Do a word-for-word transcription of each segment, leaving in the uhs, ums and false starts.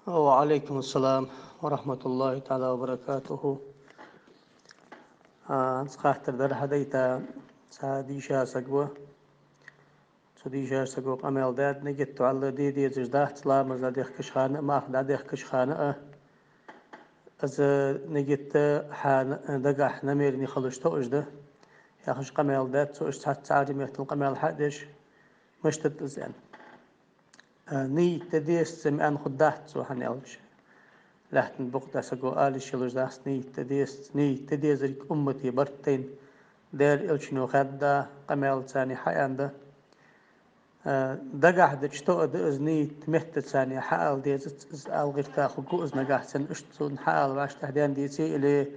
وعليكم السلام ورحمة الله تعالى وبركاته. А, хаттар дар хьадайта, цхьа дийша саг ва. Цу дийшача саго къамаьл даьд, нигат вӀалла де дезаш дац, ламаз дӀадехкача хана а, марха дӀадехкача хана а. Из нигат хьа дагахь намерени хилча тоъаш да, яхаш къамаьл даьд цо, иштта цхьацца Ӏарбий меттала къамаьл хьа а деш, мишта да из аьнна. А, нийят де дезац аьнна хургдац цо, хӀана аьлча лаьттан букъа тӀа саго ала йиш йолаш дац нийят де дезац. Нийят де дезарг уммата барт тайна Даьла Элчано хаьдда, къамаьл царна хьааьннад. А, дагахь дича тоъа да из нийят, меттаца царна хьаала дезац, из ала гӀерта хургва из нагахь санна, иштта цунна хьаала вӀаштӀехьа даьнна деце а, или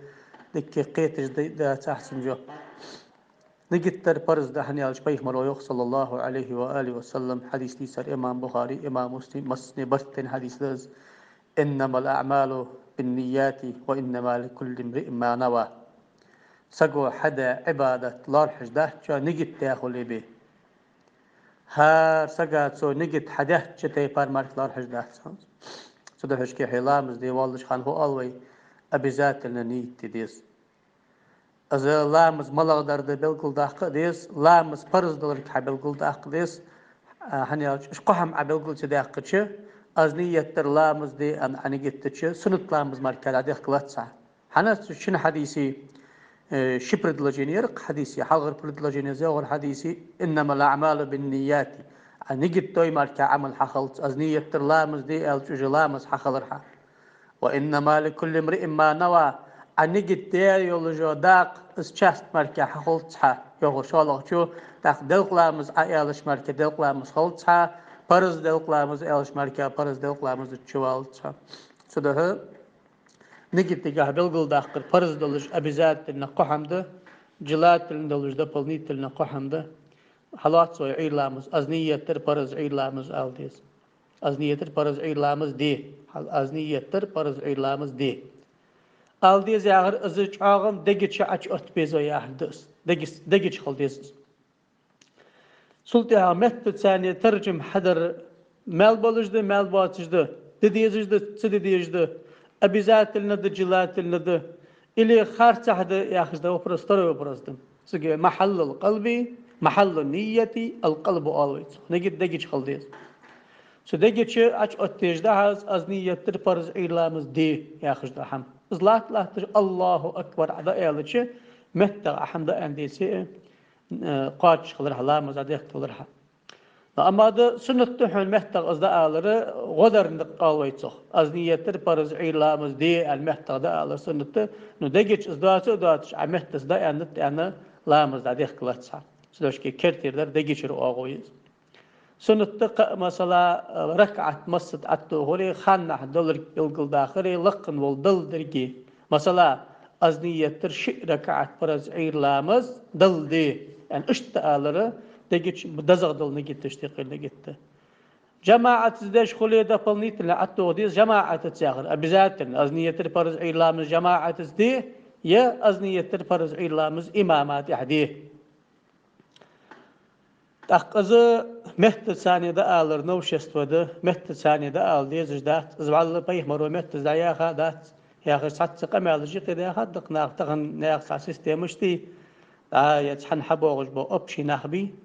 дикка кхеташ да, дацахь цун жоп. Нигат дар парз да, хӀана аьлча пайхамаро йоах, صلى الله عليه وآله وسلم, хьадис дийцар имам Бухари, имам Муслим, массане барт тайна хьадис да из: «إنما الأعمال بالنيات وإنما لكل امرئ ما نوى». Саго хьадаь Ӏибадат лоархӀаш дац, цо нигат даь хуле бе. ХӀара сага цо нигат хьадаьча тайпара мара лоархӀаш дац хьона. Цудухьа шке хье ламаз де воаллача хана фу оал вай? Обязательно нийят де деза. Из ламаз малагӀдар да белгалдаккха а деза, ламаз парз даларг хьабелгалдаккха а деза, а, хӀана аьлча, уж кхо хӀама Ӏа белгал ца даьккхача, аз нийят дир ламаз де аьнна Ӏа нигат дича, суннат ламаз мара дӀадехкалац хьа. ХӀана аьлча цу шин хьадисе, э, ши предложени яр-кх хьадисе, хьалхара предложени из йоагӀар хьадисе: «إنما الأعمال بالنيات». Ӏа нигат дой мара Ӏамал хьахилац, аз нийят дир ламаз де аьлча, уж ламаз хьахилар хьа. «وإنما لكل امرئ ما نوى». Ӏа нигат даь йолаш йола дакъа, из часть мара хьахулац хьа, йоах шоллагӀчо, тӀаккха делкъа ламаз Ӏа аьлча мара делкъа ламаз хилац хьа, парз делкъа ламаз аьлча мара парз делкъа ламаз чуваллац хьа. Цудухьа нигат дагахь белгалдаккхар парз долаш обязательно кхо хӀама да, желательно долаш дополнительно кхо хӀама да. Хьалоац вай Ӏуйра ламаз, аз нийят дир парз Ӏуйра ламаз ала деза. Аз нийят дир парз Ӏуйра ламаз де. Хьал-, аз нийят дир парз Ӏуйра ламаз де. Ала деза яхар, из чӀоагӀа дега чу Ӏочуотта беза яхар да из. Дега-, дега чу хила деза из. Цул тӀехьагӀа меттаца царна таржам хьадар маьл болаш да, маьл боацаш да, де дезаш да, ца де дезаш да, обязательно да, желательно да, или харцахьа да яхаш да вопрос, второй вопрос да. Цига محل القلب، محل النية القلب оал вай цох. Нигат дега чу хила деза. Цу дега чу Ӏочуоттаеш да хьа из, аз нийят дир парз Ӏуйра ламаз де яхаш да хӀама. Из латта-латташ الله أكبر Ӏа дӀааьлча, меттах Ӏа хӀама дӀааьнна деце а, э, кхоачаш хилар хьа, ламаз дӀадехка хилар хьа. Но амма да суннат да хьона меттах из дӀаалар, гӀо дар да-кх оал вай цох. Аз нийят дир парз Ӏуйра ламаз де аьнна меттах дӀаалар суннат да, но дега чу из доаца а доацаш, Ӏа меттаца дӀааьннад аьнна, ламаз дӀадехкалац хьа. Цудухьа шке кертера дар дега чура оагӀув я из. Суннат да кхы а, масала, ракаӀат массаза Ӏотохари, ханнахьа даларг белгалдаккхари, лакха вола Далла дерги. Масала, аз нийят дир шиъ ракаӀат парз Ӏуйра ламаз Далла де аьнна, иштта алар, дега чу дезагӀа дола нигат да, иштта кхы нигат да. ЖамаӀатаца деш хуле, дополнительно Ӏотоха деза жамаӀатаца яхар, обязательно. Аз нийят дир парз Ӏуйра ламаз жамаӀатаца де, е аз нийят дир парз Ӏуйра ламаз имама тӀехьа де. ТӀаккха из меттаца царна дӀаалар новшество да, меттаца царна дӀаала дезаш дац, из вӀалла пайхамаро меттаца дӀаяха а дац, яхаш цхьацца къамаьлаш юкъе даьхад-кх наха, тахан наьха цхьа система ишта я, дӀа е цхьана хьабоагӀаш бола общий нах бий,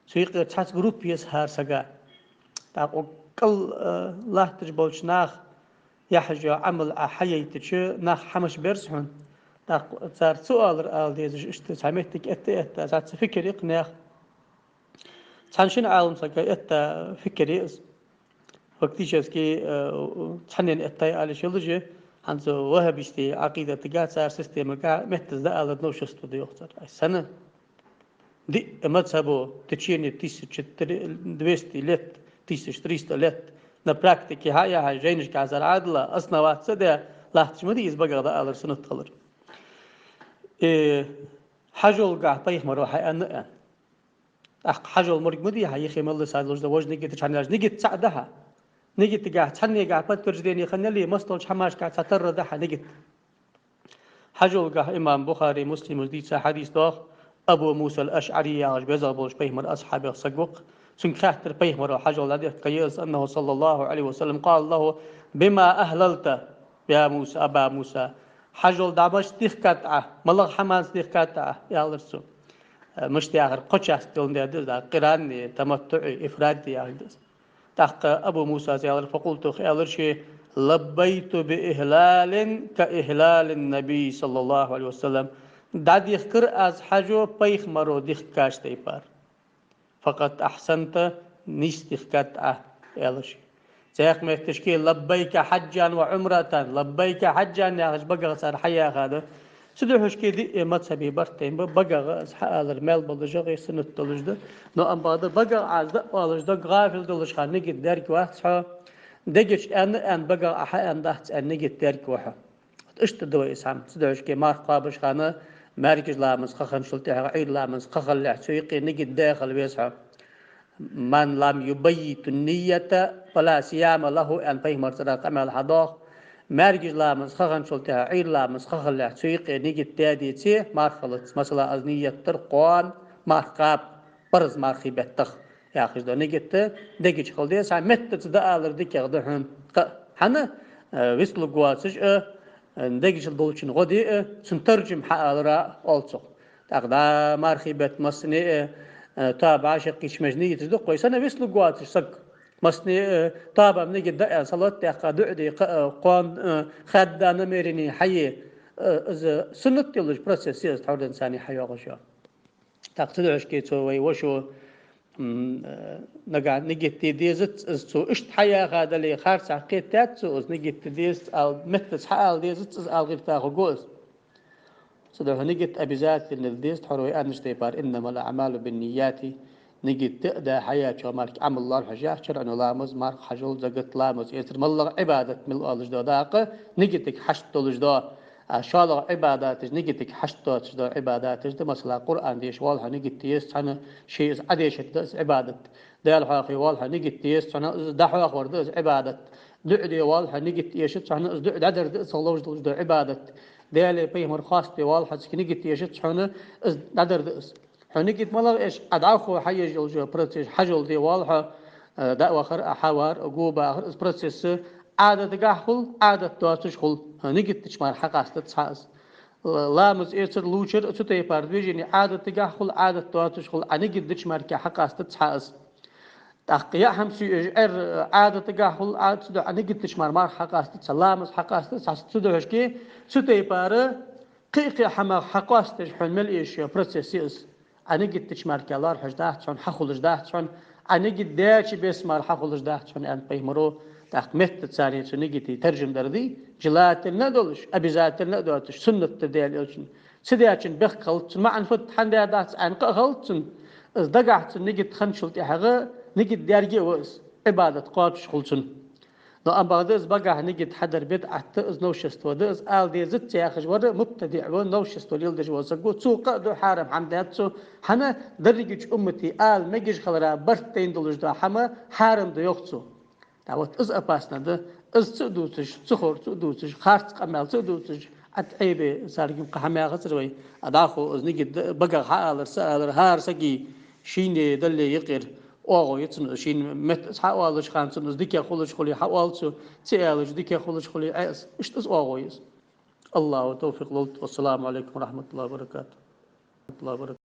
цу юкъера цхьацца группа еза хӀара сага. ТӀаккха укх кӀал, э, латташ болча наха яхьаш йола Ӏамал Ӏа хьаяйтача, нах хӀамаш берза хьона. ТӀаккха цар ца оалар ала дезаш, иштта цхьа моттиг этта а этта, цхьацца фикир я-кх наьха. Цхьан шин Ӏалам сага этта фикир я из. Фактически, э, цхьаннена эттай ала йиш йолаш я, хӀанз ваххабистий Ӏакъидатага, цар системага меттаца дӀаалар новшество да йоах цар. Ай, сенна? Диъ мазхӀабо в течение тысяча двести лет, тысяча триста лет на практике хьаяхьа, жайнашка цар Ӏадала основаться даь латташ ма дий из багах дӀаалар суннат хилар. Э, хьажолгахьа пайхамаро хьааьннад аьнна. ТӀаккха хьажол мург ма дий хьа, йиххе мел лиса долаш да вож нигат, хӀана аьлча нигат цаӀ да хьа. Нигатагахьа цхьаннегахьа подтверждени хиннай, мостагӀча хӀамашка цхьатарра да хьа нигат. Хьажолгахьа имам Бухари, Муслима дийца хьадис доагӀа, Абу Муса ал-АшӀари яхаш безагӀа болаш пайхамара асхьабех саг ва-кх. Цунга хаьттар пайхамаро, хьажол дӀадехка еза, أنه صلى الله عليه وسلم قال له: بما أهللت يا موسى، أبا موسى. Хьажол дӀа мишта дихкад Ӏа, малагӀа хӀаманца дихкад Ӏа, аьлар цо. Э, мишта яхар, кхо часть долаш да из, да, къирани, таматтуӀи, ифради яхилга да из. ТӀаккха Абу Мусас аьлар, فقلت, аьлар ше: لبيت بإهلال كإهلال النبي صلى الله عليه وسلم. ДӀадихкар аз хьажол пайхамаро дихкача тайпара. فقد أحسنت, нийса дихкад Ӏа, аьлар ше. Цхьаькха метташка لبيك حجا وعمرة, لبيك حجا яхаш багах цар хьаяхад. Цудухьа шке диъ мазхӀаба барт тайна ба, багах из хьаалар маьл болаш а, суннат долаш да. Но амма бакъда багах Ӏа из дӀаоалаш, дог гӀафил долаш хана нигат дергвац хьо. Дега чу аьнна, аьнна багах Ӏа хьааьннадац аьнна нигат дергва хьо. Иштта да вай из хӀама. Цудухьа шке марха кхоабаш хана, маьркӀажа ламаза хаханчул тӀехьагӀа Ӏуйра ламаза хахаллехь, цу юкъе нигат даь хила веза хьо. من لم يبيت النية فلا صيام له, аьнна пайхамара цӀерагӀа къамаьл хьадоагӀа. МаьркӀажа ламаза хаханчул тӀехьагӀа Ӏуйра ламаза хахаллехь, цу юкъе нигат даь деце, марха хилац. Масала, аз ният дир кхоана марха кхаба, парз мархий бетта, яхаш да нигат, дега чу хила деза, цхьа меттаца дӀаалар дикагӀа да хьона. Кхы, хӀана, э, вицлургвоацаш а, э, дега чу долчун гӀо де а, цун таржам хьаалар оал цох. ТӀаккха дӀа мархий бетта массане а, э, тоаба Ӏошакхийча меж нияташ да-кх вай, сенна вицлургвоацаш саг. Массане а, э, тоабан нигат дӀааьнна, салот даьккха, дуӀа де, кхы, э, кхоана, э, хадда намерени хьае, э, из суннат йолаш процесс я из, тхьовра денз царна хьайоагӀаш я. ТӀаккха цудухьа шке цу вай вошо, м, э, нагахь нигат де дезац из, цо иштта хьаяхадале, харцахьа кхетадаьд цо из, нигат де дезац ала, меттаца хьаала дезац из ала гӀерташ хургва из. Цудухьа нигат обязательно де деза, тхьовра вай аьннача тайпара: إنما الأعمال بالنيات. Нигат де а даь хьаяьчоа мара Ӏамал лоархӀаш яц, шарӀо ламаз, марха, хьажол, закат, ламаз, эцар, малагӀа Ӏибадат мел оалаш да дакъа, нигатага хьашт долаш да. А шоллагӀа Ӏибадаташ нигатага хьашт доацаш да Ӏибадаташ да, масала, Къуръан деша воалл хьо, нигат де еза цхьана, ше из Ӏодешар да из Ӏибадат. Даьла хьоахаве воалл хьо, нигат де еза цхьана, из дӀахьоахавар да из Ӏибадат. ДуӀа де воалл хьо, нигат эшац цхьана, из дуӀа дӀадар да из, цох ловш долаш да Ӏибадат. Даьлеи пайхамареи хоаставе воалл хьо, цига нигат эшац цхьана, из дӀадар да из. Хьо нигат малагӀа эш, Ӏа дӀахо хьаеш йолча процессе, хьажол де воалл хьо, э, дӀавахар а, хьавар а, гобахар а, из процесс Ӏадатагахь хул, Ӏадат доацаш хул. Хьо нигат дича мара хьакъастац хьа из. Ла-, ламаз эцар, лувчар а, цу тайпара движени Ӏадатагахь хул, Ӏадат доацаш хул, Ӏа нигат дича мара хьакъастац хьа из. ТӀаккха яа хӀама сийж, Ӏер, Ӏадатагахь хул, Ӏа-, цудухьа Ӏа нигат дича мара марха хьакъастац хьа, ламаз хьакъастац хьа, цудухьа шке цу тайпара кхы-кхы хӀамах хьакъоастадеш хьона мел эш йола процесс я из. Ӏа нигат дича мара лоархӀаш дац хьона, хьахулаш дац хьона, Ӏа нигат даьча беса мара хьахулаш дац хьона, аьннад пайхамаро. ТӀаккха меттаца царна цу нигата таржам дар дий, желательно а долаш, обязательно а доацаш, суннат да Даьла Элчан. Ца даьчун бехк хилац цун, маӀан фуд, хӀана даьдац аьнна къа а хилац цун, из дагахь цун нигат хинначул тӀехьагӀа нигат даьрга а ва из, Ӏибадат кхоачаш хул цун. Но амма бакъда из багахь нигат хьадар бидӀат да из, новшество да из, ала дезац яхаш вар мубтадиӀ ва, новшество леладеш вола саг ва, цо къа а ду, хьарам хӀама даьд цо, хӀана, дерригача уммата ала мегаш хилара барт тайна долаш дола хӀама хьарам да йоах цо. ТӀаккха вот из опасно да, из ца а дувцаш, цу хӀор ца а дувцаш, харц къамаьл ца а дувцаш, Ӏад Ӏебе царга-м кхы хӀама яхацар вай. А дӀахо из нигат да, багах хьаалар, са алар, хӀара сага шийна дале юкъера оагӀув я цун, шийна меттаца хьаоалаш хана цун из дикагӀа хулаш хуле, хьаоал цо, ца аьлча дикагӀа хулаш хуле, Ӏе из. Иштта из оагӀув я из. АллахӀа тавфикъ лолда. Вассаламу Ӏалайкум ва рахьматуллахӀи ва баракатухӀ.